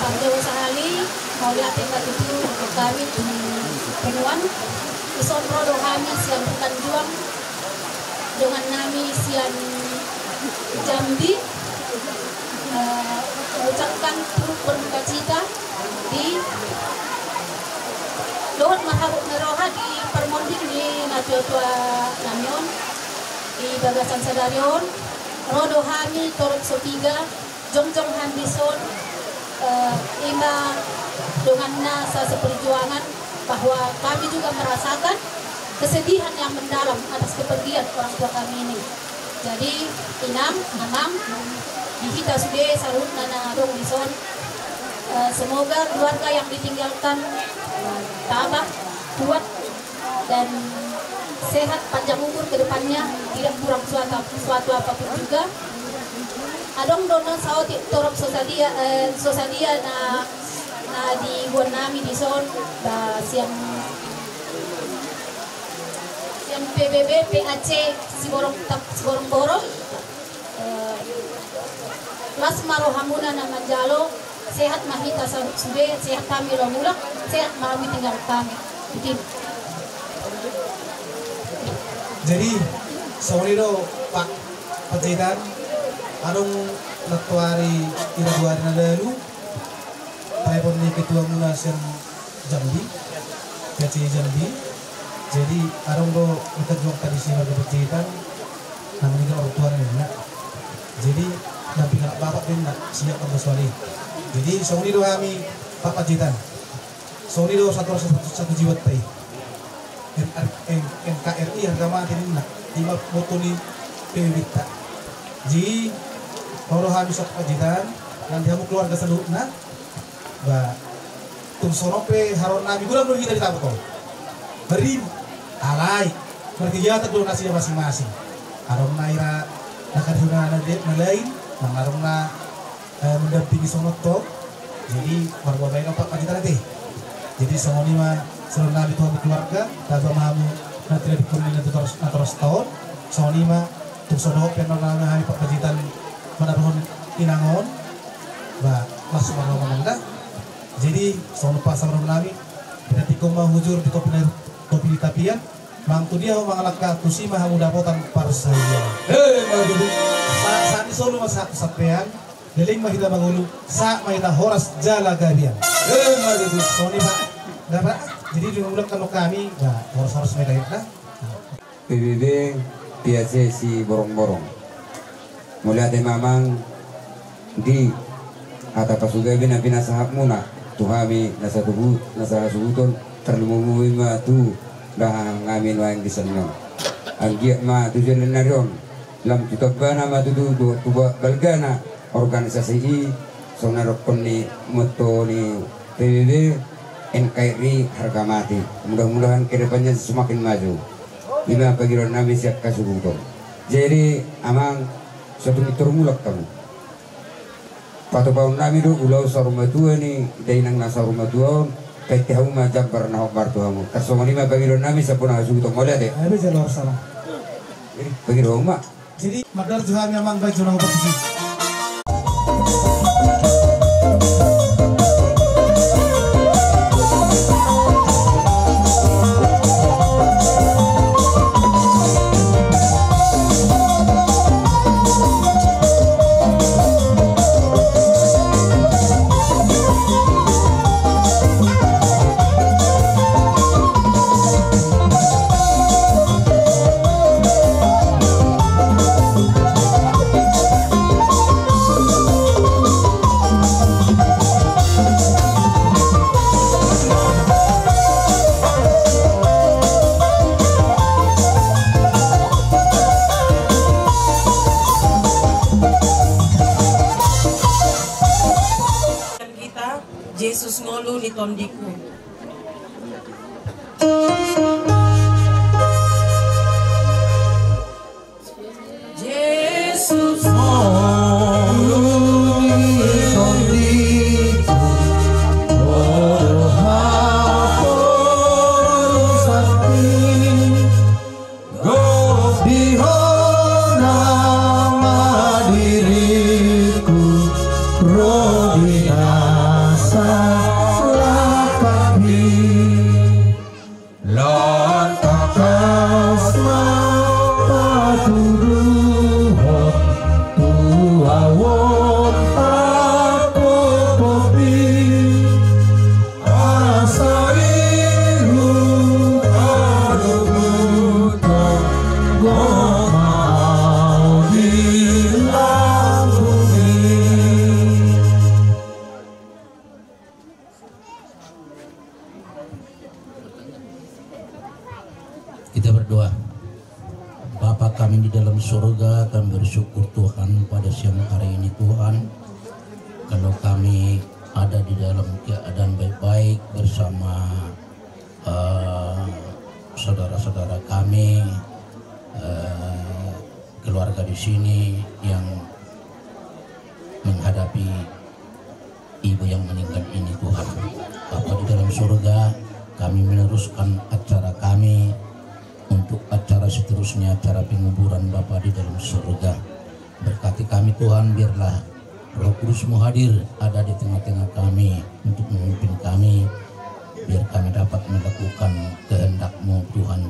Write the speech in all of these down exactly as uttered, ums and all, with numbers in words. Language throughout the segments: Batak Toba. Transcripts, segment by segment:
Jauh sahali, mauliate ma tutu hami di punguan. Dison ro do hami sian Rutan Juang, dongan nami sian Jambi, eh, mengucapkan turut berduka cita di dohot marhabot ni roha di parmonding ni natuatua nami on. Di bagasan sadari on, ro do hami torop so piga, jongjong hami dison, eh, ima donganna sa seperjuangan, bahwa kami juga merasakan kesedihan yang mendalam atas kepergian orang tua kami ini. Jadi, inang, amang, di hita sude saluhutna na adong dison, eh, semoga keluarga yang ditinggalkan, eh, tabah, kuat, dan sehat panjang umur ke depannya, tidak kurang suatu, suatu apapun juga. Adong do na saotik torop so sadia, eh, so sadia na, na diboan nami dison, ba sian, sian P B B P A C Siborong Tap-, Siborongborong. Eh, las ma rohamuna na manjalo, sehat ma hita saluhut sude, sehat hami laho mulak, sehat ma hamu tinggal hami. Betul. Jadi, songon i do, Pak Panjaitan, adong nantoari ira dua ari na lalu, telepon ni ketuamuna sian Jambi, P A C Jambi. Jadi, adong do, minta juang tadi si warga Panjaitan, na meninggal orang tuana ninna. Jadi, dampingan bapak ninna, siap anggo soal i. Jadi, songon i do hami, Pak Panjaitan. Songon i do satu rasa, satu, satu jiwa tai. N R, N-, N K R I harga mati ninna. Ima moto ni P B B ta. Jadi, ro do hami, Pak Panjaitan, nang di hamu keluarga saluhutna. Ba, tung songon on pe haroro nami, godang do hita di tabo on. Baribu, alai, markegiatan do nasida masing-masing. Adong na ira na karihuna na de-, na lain, nang adong na, eh, mendampingi songon on. Jadi, marbuabaen on, Pak Panjaitan, ate. Jadi, songon i ma saluhut nami tu hamu keluarga, tabo ma hamu na tinadingkon ni natuatua, natuatuanta on. Songon i ma, tung so dohot pe na hami, Pak Panjaitan, manaruhon inang on. Ba, langsung marroha ma da. Jadi, songon pasahaton nami, pinantikhon ma hujur di topi na, topi ni tapian, manang tu dia ho mangalangka, tusi ma hamu dapotan parsaulian. He, ma tutu. Sa-, sahat ni solu ma sa-, sampean, leleng ma hita mangolu, sahat ma hita horas jala gabe. He, ma tutu. Songon i, Pak. Dapat, jadi dimulakkan hami, ba, horas-horas ma hita, da. P B B P A C Siborongborong. Mauliate ma, Amang, di hata pasugabe na pinasahatmuna tu hami na satuhu-, na sahasuhuton, tarlumobi ma tu dahahang hami nuaeng di son on. Anggiat ma tu joloan ni ari on, lam tu tambana ma tutu, tu, tu ba-, balgana organisasi i, songon na dohonon ni moto ni P B B, N K R I harga mati. Mudah-mudahan ke depannya semakin maju. Ima pangidoan nami sian hasuhuton. Jadi, Amang, so tung pintor mulak hamu, patupaon nami do ulaon saur matua ni dainang na saur matua on, painte hamu ma jambar na hombar tu hamu. Tarsongon i ma pangidoan nami sian bona hasuhuton, mauliate. Jadi, pangidoan ma. Jadi, mandar jo hami, Amang, baen jo na hupatusi. Hita, Jesus ngolu ni tondiku. Jesus ngolu ni tondiku, roha poru sakti. Gok di hona ma diriku, ro di na Surga, kami bersyukur Tuhan pada siang hari ini Tuhan, kalau kami ada di dalam keadaan baik-baik bersama eh, saudara-saudara kami, eh, keluarga di sini yang menghadapi ibu yang meninggal ini, Tuhan. Bapa di dalam surga, kami meneruskan acara kami untuk acara seterusnya, acara penguburan Bapa di dalam surga. Berkati kami, Tuhan, biarlah Roh Kudus-Mu hadir ada di tengah-tengah kami untuk memimpin kami, biar kami dapat melakukan kehendak-Mu, Tuhan,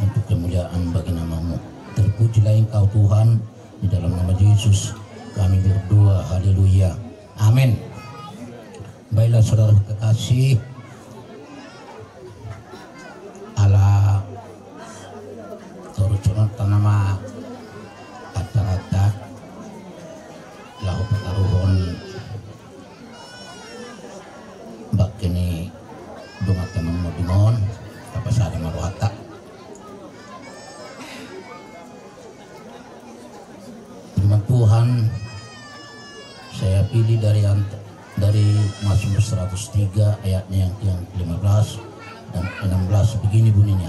untuk kemuliaan bagi nama-Mu. Terpujilah Engkau, Tuhan, di dalam nama Yesus kami berdoa. Haleluya. Amin. Baiklah, saudara kekasih, ala torus songon i ma acaranta laho pataruhon bangke ni dongan ta na marniding on, tapasada ma rohanta. Firman Tuhan saya pilih dari ant-, dari Mazmur seratus tiga ayatnya yang, yang lima belas dan enam belas, begini bunyinya.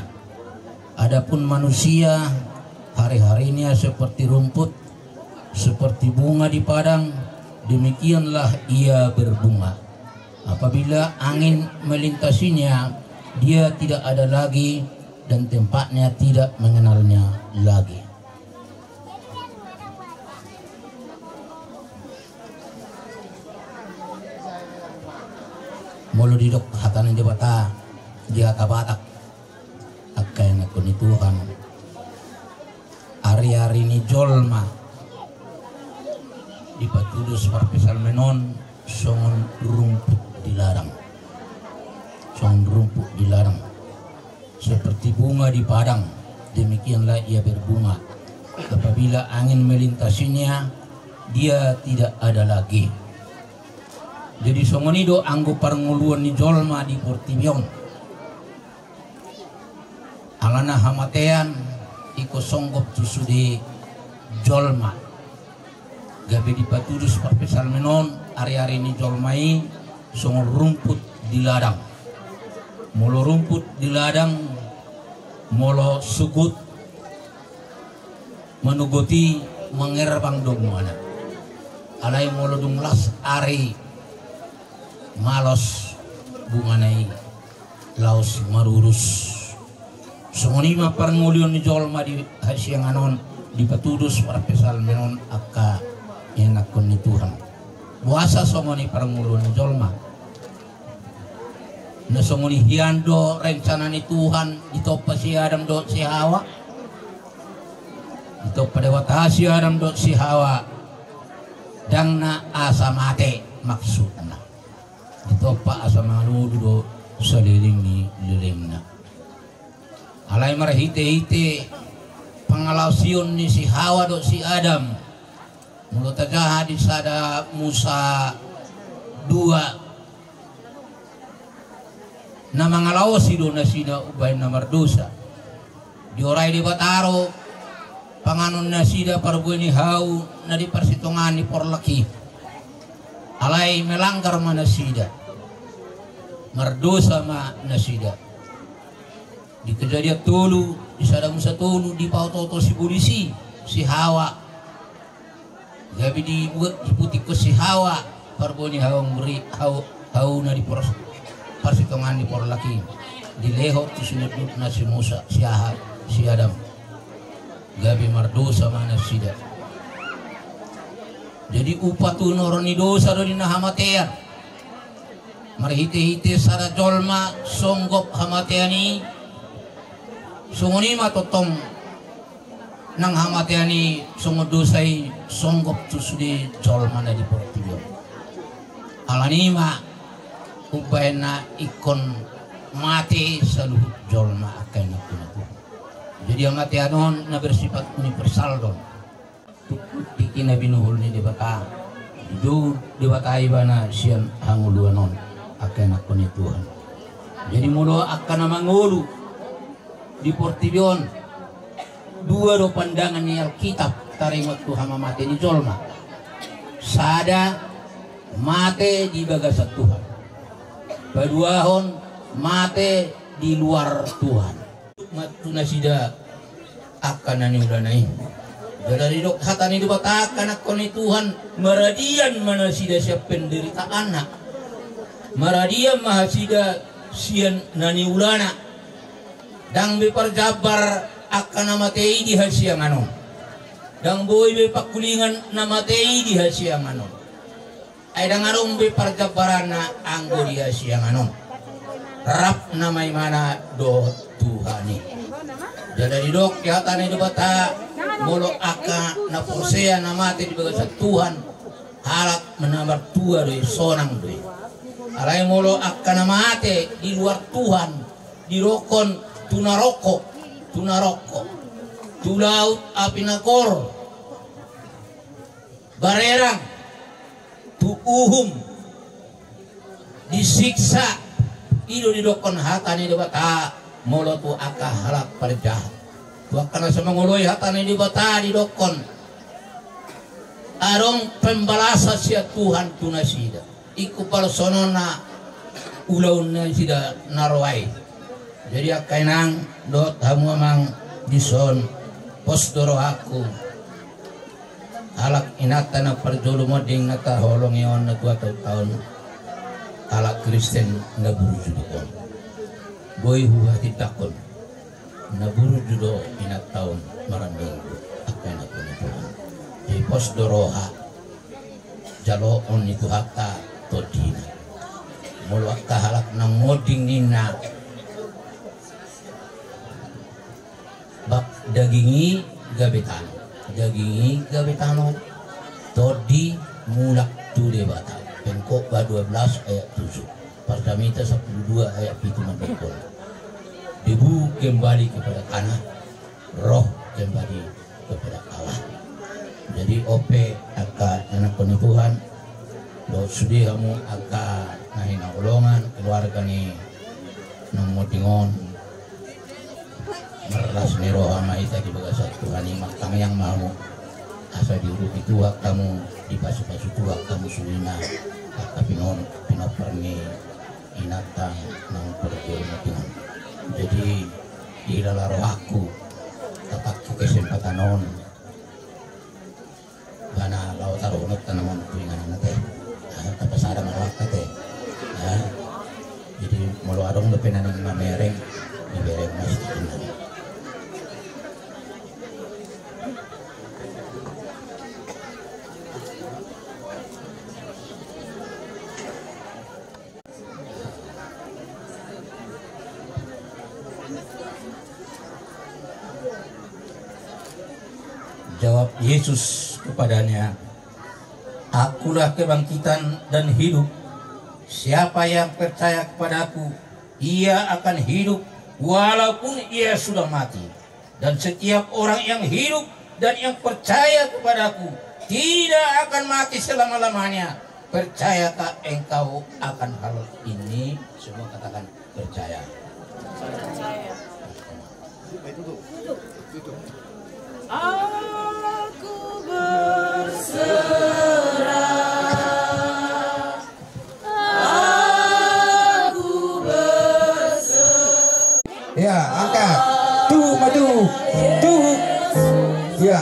Adapun manusia, hari-harinya seperti rumput, seperti bunga di padang, demikianlah ia berbunga. Apabila angin melintasinya, dia tidak ada lagi, dan tempatnya tidak mengenalnya lagi. Molo didok hata ni Debata di hata Batak, angka ianakhon ni Tuhan, ari-ari ni jolma dipatudos parpsalmen on songon rumput di ladang. Songon rumput di ladang. Seperti bunga di padang, demikianlah ia berbunga. Apabila angin melintasinya, dia tidak ada lagi. Jadi songon i do anggo parngoluon ni jolma di portibi on. Alana hamatean ingkon songgop tu sude jolma. Gabe dipatudos parpsalmen on, ari-ari ni jolma i songon rumput di ladang. Molo rumput di ladang, molo sugut, manogot i mangerbang do bungana. Alai molo dung las ari, malos bungana i, laos marurus. Songon i ma parngoluon ni jolma di hasiangan on, dipatudos parpsalmen on, angka ianakhon ni Tuhan. Boasa songon i parngoluon ni jolma? Na songon i hian do rencana ni Tuhan ditompa si Adam dohot si Hawa. Ditompa Debata si Adam dohot si Hawa, ndang na asa mate maksudna. Ditompa asa mangalualu do saleleng ni lelengna. Alai marhite-hite pangalaosion ni si Hawa dohot si Adam, molo tajaha di sada Musa dua, na mangalaosi do nasida umbahen na mardosa. Diorai Debata do panganon nasida parbue ni hau na di parsitongaan ni porlak i. Alai melanggar ma nasida. Mardosa ma nasida. Di Kejadian tolu, di sada Musa tolu, dipaoto-oto sibolis i si Hawa. Gabe dibuat, diputikkon si Hawa parbue ni hau anggur i, hau, hau na di pors-, parsitongaan ni porlak i. Dilehon tu sinondukna si Musa, si aha, si Adam. Gabe mardosa ma nasida. Jadi upa tu noron ni dosa do ninna hamatean. Marhite-hite sada jolma songgop hamatean i, songon i ma tongtong nang hamatean i songon dosa i songgop tu sude jolma na di portibi on. Alani i ma umbahen na ingkon mate saluhut jolma, angka ianakhon ni Tuhan. Jadi hamatean on na bersifat universal do on. Tingki na binuhul ni Debata, dijou Debata ibana sian hangoluan on, angka ianakhon ni Tuhan. Jadi molo angka na mangolu di portibi on, Dua do pandangan ni Alkitab taringot tu hamamate ni jolma. Sada, mate di bagasan Tuhan. Paduahon, mate di luar Tuhan. Ma tu nasida angka na niulana i. Jala didok hata ni Debata angka na ingkon ni Tuhan, maradian ma nasida sian penderitaanna. Maradian ma nasida sian na niulana. Ndang be parjambar angka na mate i di hasiangan on. Ndang boi be pangkulingan na mate i di hasiangan on. Ai ndang adong be parjambaranna anggo di hasiangan on. Rap nama imana dohot Tuhan i. Jala didok di hata ni Debata, molo angka na porsea na mate di bagasan Tuhan, halak na martua do i, sonang do i. Alai molo angka na mate di luar Tuhan, didokkon tu naroko, tu naroko, tu laut api na gor, barerang, tu uhum, disiksa. I do didokkon hata ni Debata molo tu angka halak parjahat. Tu angka na so mangoloi hata ni Debata didokkon, adong pembalasan sian Tuhan tu nasida. Ingkon balashononna ulaon nasida na roa i. Jadi angka inang dohot hamu amang, dison pos do rohangku. Halak inanta na parjolo monding na taholongi on, na tua taon-taon, halak Kristen na burju do on. Boi huhatindangkon, na burju do inanta on marambing, angka na poni Tuhan. Jadi pos do roha, jaloon ni Tuhanta tondina. Molo angka halak na monding ninna, bak daging i gabe tano, daging i gabe tano, tondi mulak tu Debata. Pengkhotbah dua belas ayat tujuh, Parjamita sepuluh dua ayat pitu mandok on. Debu kembali kepada tanah, roh kembali kepada Allah. Jadi on pe angka na ingkon ni Tuhan, dohot sude hamu angka na hinaholongan keluarga ni na monding on, marlas ni roha ma hita di bagasan Tuhan i. Martangiang ma hamu asa diurupi Tuhan hamu, dipasupasu Tuhan hamu sudena angka pinon-, pinompar ni inanta naung parjolo monding on. Jadi dihilala rohangku, tapangke kesempatan on, bana laho taruhononta na mampu inganan ate. Ah, tapasada ma rohanta ate. Ah, jadi molo adong dope na mamereng, dibereng ma sitinggana. Jawab Yesus kepadanya, "Akulah kebangkitan dan hidup. Siapa yang percaya kepada-Ku, ia akan hidup walaupun ia sudah mati. Dan setiap orang yang hidup dan yang percaya kepada-Ku tidak akan mati selama-lamanya. Percayakah engkau akan hal ini?" Semua katakan, "Percaya." Aku berserah. Aku berserah. Ya, angkat. Tuhu, maju. Tuhu. Ya.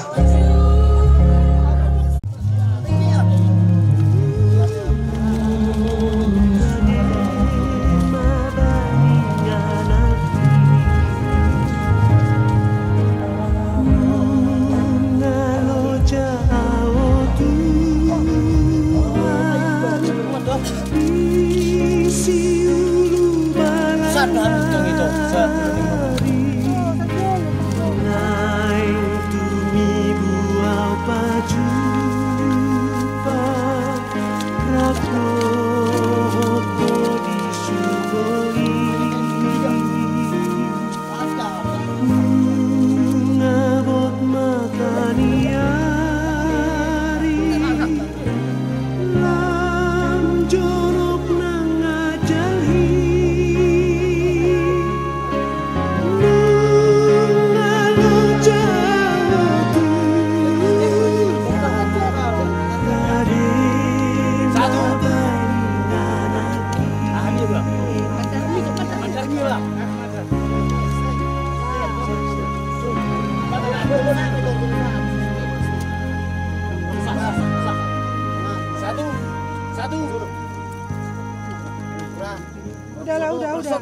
Nunga bot mata ni ari, lam jonok nang ajal hi. Udah lah, udah, udah.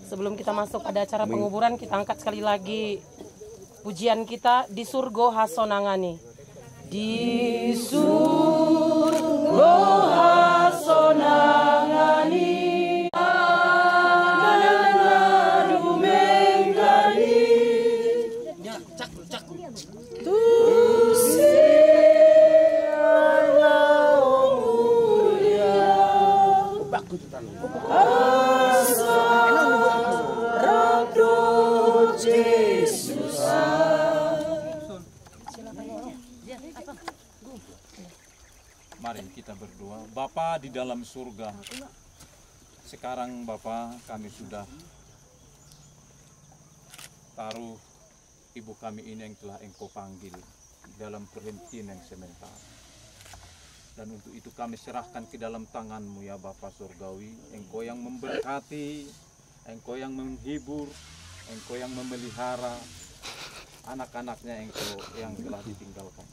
Sebelum kita masuk pada acara penguburan, kita angkat sekali lagi pujian kita, Di Surgo Hasonangan i. Di surgo hasonangan i, na dumenggan i. Tusi mulia. Asa rap do Jesus. Mari kita berdoa. Bapa di dalam surga, sekarang Bapa, kami sudah taruh ibu kami ini yang telah Engkau panggil dalam perhentian yang sementara. Dan untuk itu kami serahkan ke dalam tangan-Mu, ya Bapa Surgawi. Engkau yang memberkati, Engkau yang menghibur, Engkau yang memelihara anak-anaknya Engkau yang telah ditinggalkan.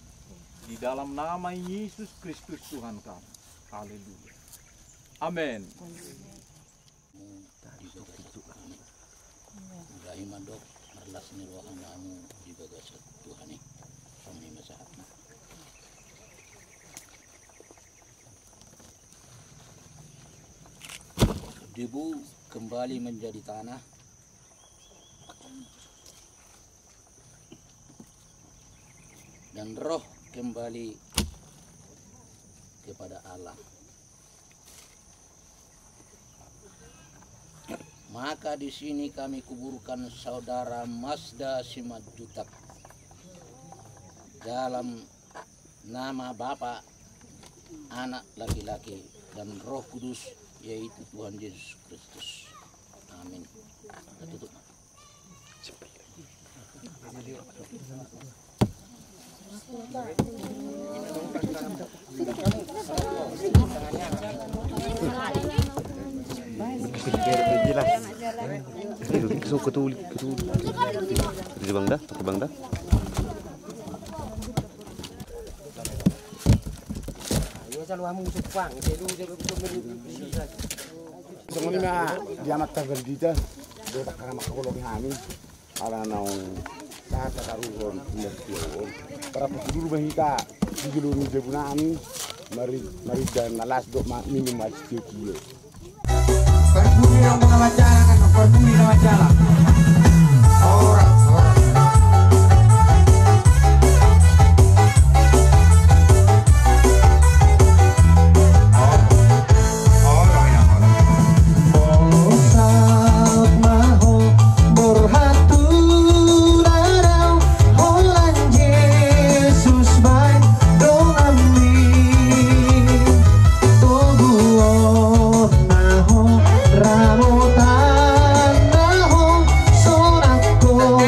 Di dalam nama Yesus Kristus Tuhan kami. Haleluya. Amin. Di bagasan Tuhan i. Mauliate ma dok, marlas ni roha hamu di bagasan Tuhan i. Songon i ma sahatna. Debu kembali menjadi tanah, dan roh kembali kepada Allah. Maka di sini kami kuburkan saudara Mazda Simanjuntak dalam nama Bapa, Anak laki-laki, dan Roh Kudus, yaitu Tuhan Yesus Kristus. Amin. Kita tutup. Jelas. Ayo, kita suka tulik, tulik. Di bang dah, pakai bang dah. Songon i ma di amanta Berdita, dohot angka na mangkaholongi hami, ala naung sahat hataruhon na sitio on. Parapot dulu ma hita di jolo ni debu nami, mari, marinda na las dohot ma, minum aek sitio-tio. Parbuni rambu na manjala, kan, parbuni na manjala. Ora, ora. Ora, ora, ora. Mosap ma ho, borhat tu na dao, holan Jesus baen donganmi. Toguonna ho, ramotanna ho, sonang ho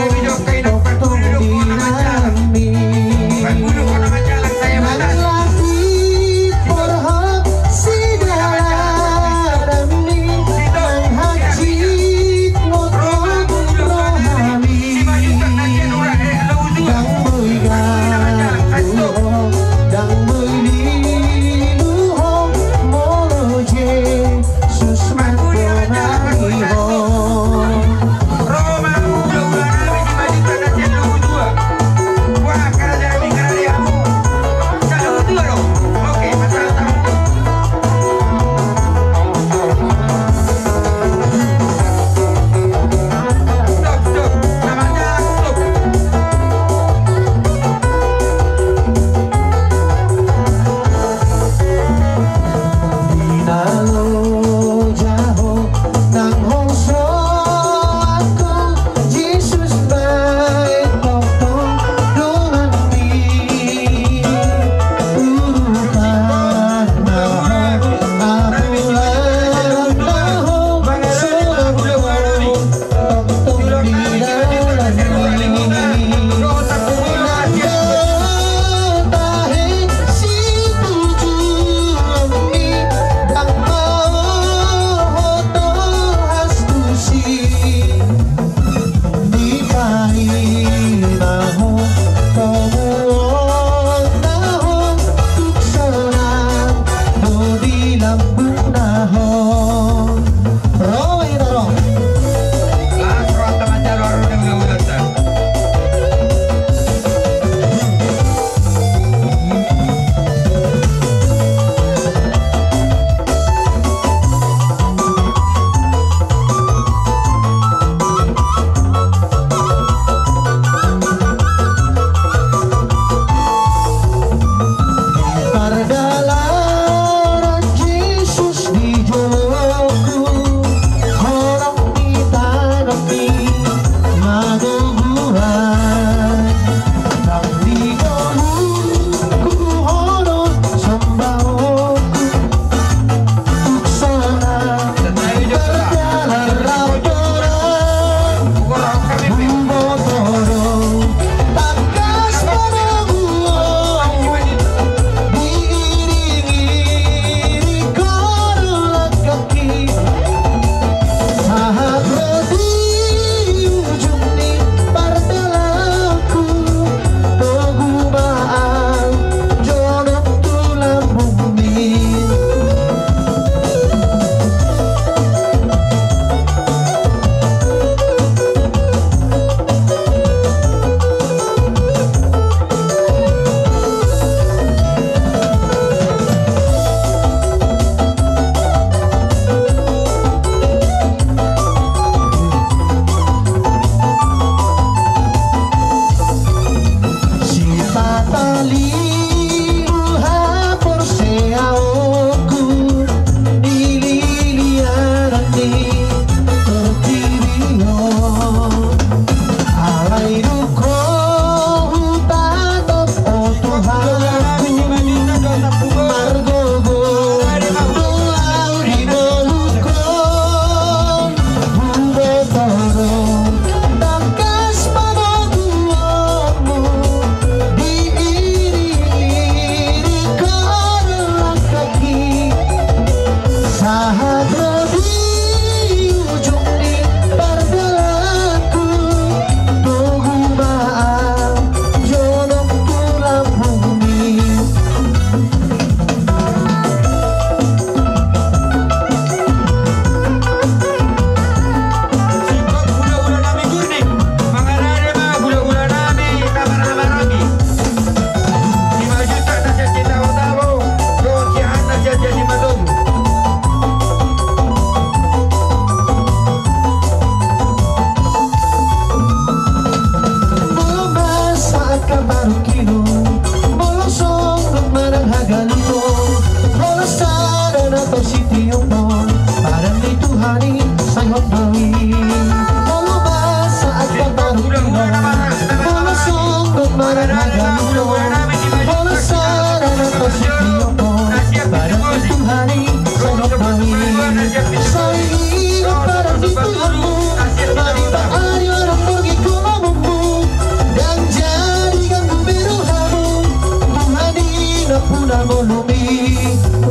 Bolumi,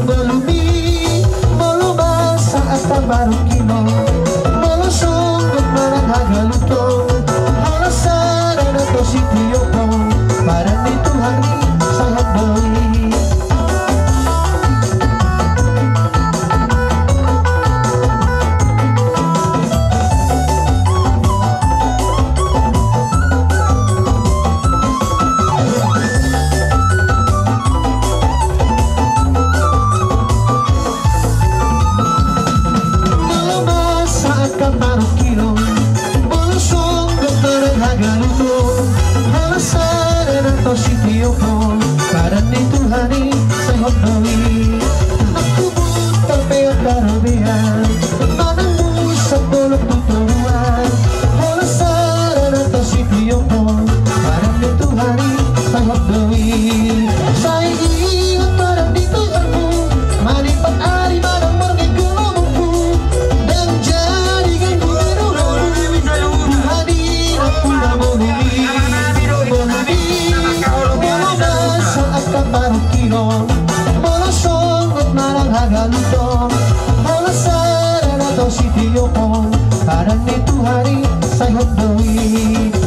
bolumi, molo masa angka parungkilon, molo songgot manang hagaluton, holan sada do sitiopon, padan ni Tuhan i sai hot do i. Molo masa angka parungkilon, molo songgot manang hagaluton, holan sada do sitiopon, padan ni Tuhan i sai hot do i. Nang hubutar pe angka robean, manang musang bolon tu toruan, holan sada do sitiopon, padan ni Tuhan i sai hot do i. Sai ingot padan ni Tuhanmu, manipat ari manang marngi gulungmu, ndang jadi ganggu ni rohamu. Tuhan i nampuna bolumi, bolumi, molo masa angka parungkilon, molo songgot manang hagaluton, holan sada do sitiopon, padan ni Tuhan i sai hot do i.